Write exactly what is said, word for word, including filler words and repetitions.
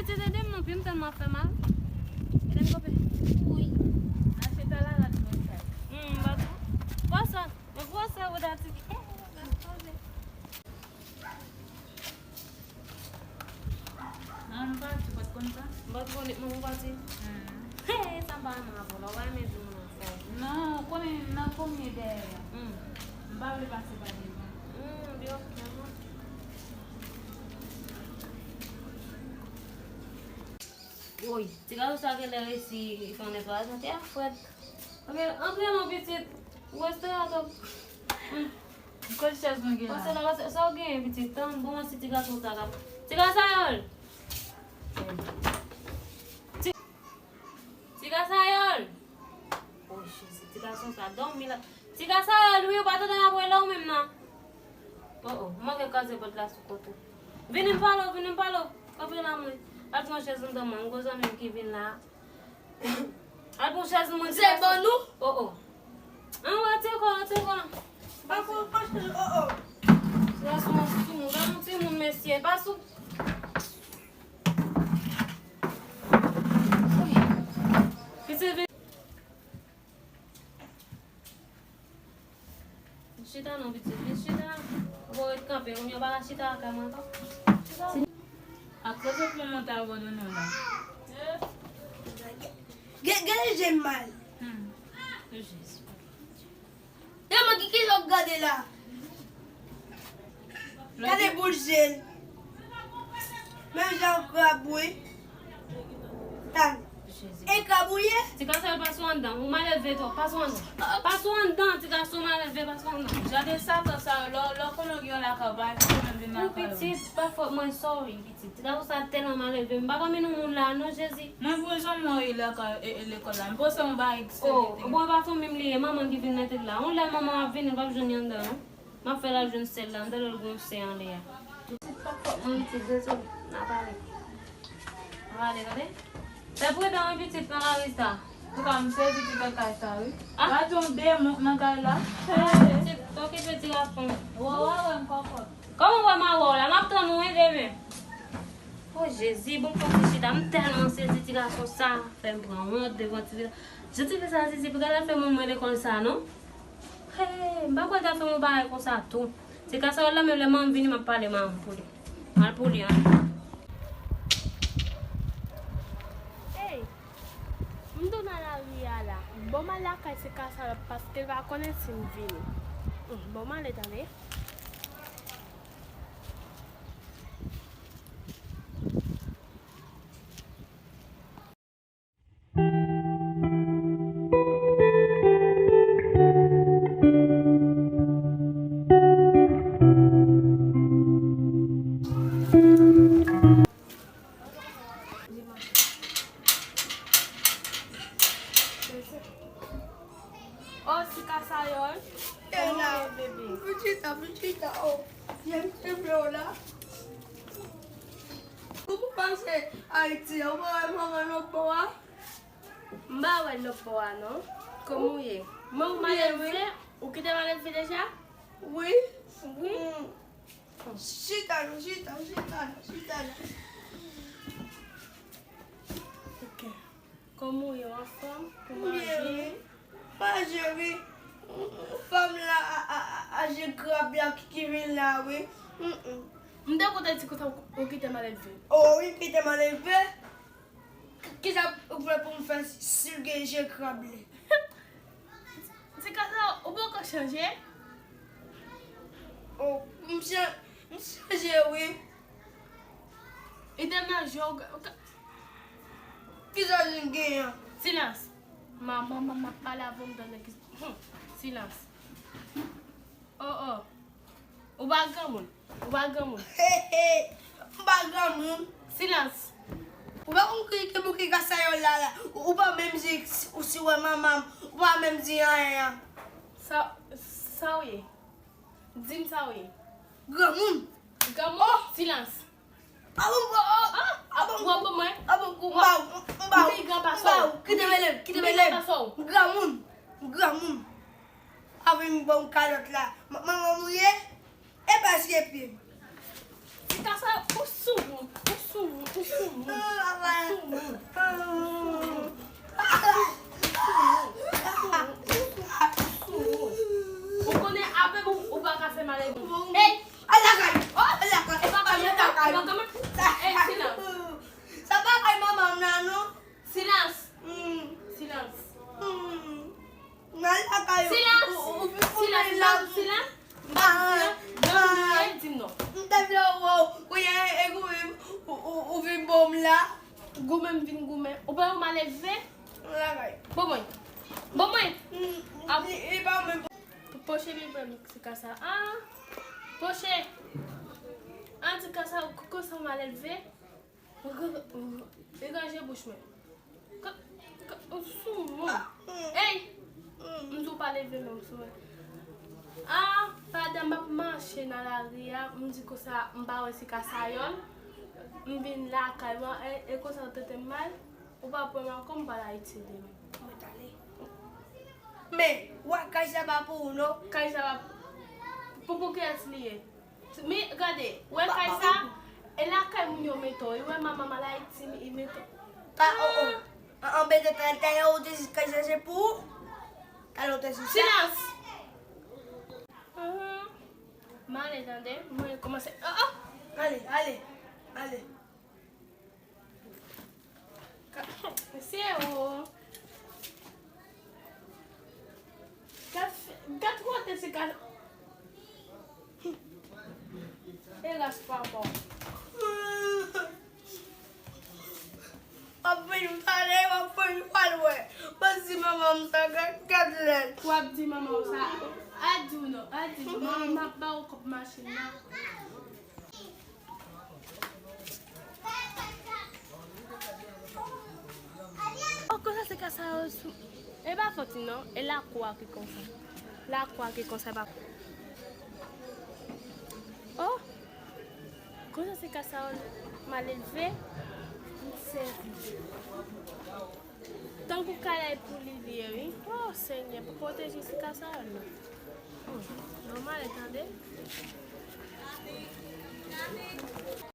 Se ede m non, pye m tèlman fè mal. Ede m kanpe. Wi. Achte talala l bon sa. Hmm, m pa tou. Pran sa. Mwen pran sa, ou ta ti. Nan, nou pati, ou pa t konn sa? M pa t konnen, mwen, mwen pati. Hmm. Hey, sa m pa renmen avè w la, ou pa renmen di moun anfòm. Non, ou konnen nan konbyen dèyè a. Hmm. M pa vle pase pa devan. Hmm, byen, byen. Woy, ti gason sa genlè resi fè yon netwayaj, tè a frèt. Antre, antre non pitit. Ou wè se atò. Hmm. Kot chèz mwen gen la? Pase la, pase, sa w genyen pitit? Tann, bon, si ti gason sa k ap. Ti gason Sayòl! Ti, ti gason Sayòl! O Jezi, ti gason sa dòmi la. Ti gason Sayòl, wi, ou pa tande m ap rele w menm nan? O, o, ou manke kraze pòt la sou kont ou. Vini m pale w, vini m pale w. Kanpe la mwen. Al pran chèz anndan mwen, yon gwo zanmi m ki vin la. Al pran chèz mwen. Se ban nou? O, o. An, wè, tye kò, tye kò. Pa pou, pa pou, o, o. Ti gason an sou moun, gade yon timoun, mesye. Pa sou. Wi. Pitit vin. Chita non, pitit, vin chita. Ou ret kanpe, ou pa ka chita lakay mwen ankò. Chita. Akoz ou pran mont abandone w la? Gen, gen je m mal. Hmm. Jezi. Gade mwen ki, ki lòk gade la. Gade boul je l. Menm jan krab, wi. Tan. E krab ou ye? Ti gason, pa sou anndan. Ou malelve twòp. Pa sou anndan. Pa sou anndan, ti gason malelve, pa sou anndan. Jan de satan sa yo, lè, lè w konnen w gen yon lakay, w pa envite menm vin lakay ou. Pitit, pa fòt mwen, sorry, pitit. Ti gason sa tèlman malelve. M pa ka mennen yon moun la, non, Jezi. Mwen voye zanmi mwen lakay, e, e, lekòl la. M panse yon bagay ki serye. O, bon, e pa fanmi m li ye, manman ki vin mete l la. Yon lè manman ap vini, l p ap jwenn li anndan, non. M ap fè l al jwenn sè l la, m tande l gen yon sè anlè a. Pitit pa fòt mwen, pitit, dezole. N a pale. N a pale, tande. Fè pridan wi, pitit, nan lari sa. Antouka, m sezi pitit kay sa, wi. Ah. Gade yon demon k nan kay la. Ah, pitit, okipe ti gason. Wè, wè, wè, m kòkòt. Kòman w wè m a wè w la? M ap tann ou, wi, demen. O Jezi, bon, fò ti chita. M tèlman sezi ti gason sa. Fè m pran wont devan ti fi sa. Jan ti fi sa sezi, pou gade l fè moun mwen lekòl sa, non? Hey, m pa kwè l ta fè m yon bagay konsa tou. Se ka sa yo la, menm lè manman m vini, m ap pale manman m pou li. Mal pou li, an. Hey, m tou nan lari a la. Bon, m al lakay se ka sa yo, paske l pa konnen si m vini. Hmm, bon, m ale, tande. Oh, Sika Sayòl. Kòman w ye, bebe? Pitit, pitit, oh. Jan m te vle w la. Kòman w pase Ayiti a? Ou pa wè manman lòt bò a? M pa wè lòt bò a, non. Kòman w ye? Men ou malelve? Ou kite malelve deja? Wi. Wi. Mm. Chita non, chita, chita la, chita la. Ok. Kòman w ye, w anfòm? Ou manje? Manje, wi. Fanm la a, a, a, a je krab la ki, ki vin la, wi. Mm, mm. M te kontan di konsa ou kite malelve. Oh, wi, m kite malelve. K-, kisa ou vle pou m fè si, si l gen je krab li? Se ka sa, ou poko chanje? Oh, m chan-, m chanje, wi. E de manje, ou ka, ou ka. Kisa l gen an? Silans. Ma, ma, ma, m ap pale avè w, m tande ki, hmm, silans. Oh, oh. Ou pa granmoun. Ou pa granmoun. He, he. M pa granmoun. Silans. Ou pa konn ki, ki bouki ka sa yo la, la. Ou, ou pa menm di si, ou si wè manman m. Ou pa menm di anyen an. Sa, sa w ye? Di m sa w ye. Granmoun. Granmoun? Oh! Silans. A bon, bon, oh, ah, a bon, w ap ban mwen? A bon, m ba w, m ba w, m ba w. Kite m, kite m, kite m. M granmoun, m granmoun. Avè m ban w kalòt la. M, manman mouye, e pa siye pye m. Ti ka sa, ou sou wout, ou Sou moun, ou sou moun. Ou sou moun. Ou konnen avè m ou, ou pa ka fè malèv. Ey! Al lakay! Oh! Al lakay! E pa ka mwen, e pa ka mwen. Ey, silans! Sa pa kay manman m nan, non. Silans! Hmm. Silans! Hmm. Nan lakay ou, silans! Ou, ou, ou, silans! Silans! Silans! Silans! Silans! Di m non. M te vle wè w, ou, ou, ou, ou vin bon m la. Goumen m vin goumen. Ou pa wè m aleve? Lakay. Bon mwen. Bon mwen. Hmm. Ap- li, li pa menm. Poche li pran ti kasa. Ah. Poche. Ah, ti kasa, kòman w aleve? Deganje bouch mwen. Ka- ka- sou mwen. Ey! M di w pa leve menm sou mwen. Ah, pandan m ap mache nan lari a, m di konsa m pa wè si kasayòl. M vin lakay mwen, e, e konsa w tete m mal. Ou pa pran m ankò, m pral Ayiti demen. Mwen t ale. Men, wa kay sa pa pou ou, non? Kay sa pa pou, pou kiyès li ye? Mi, gade, wè kay sa, e lakay moun yo mete w, e wè manman m al Ayiti, li mete w. Pa, oh, oh. An, anbete, talè, talè, ou te di kay sa se pou ou? Talè, ou te di sa? Silans! Mhm. M ale, tande, mwen kòmanse, oh, oh. Ale, ale, ale. Ka- Se ou. Gad, gad kote se ka. E ras pa bon. W ap vin pale, w ap vin pale, wè. Mwen di manman m sa, gad, gad lèl. W ap di manman w sa. A di w non, a di w. Manman m ap ba w kòb machin nan. Oh, konsa se kasayòl sou. E pa fòt li non, e lakou a ki konsa. Lakou a ki konsa, e pa. Oh, konsa se kasayòl malelve, m sèvi. Tankou kalay pou li li ye, wi. Oh, Senyè, pwoteje ti kasayòl la. Hmm, nòmal, tande.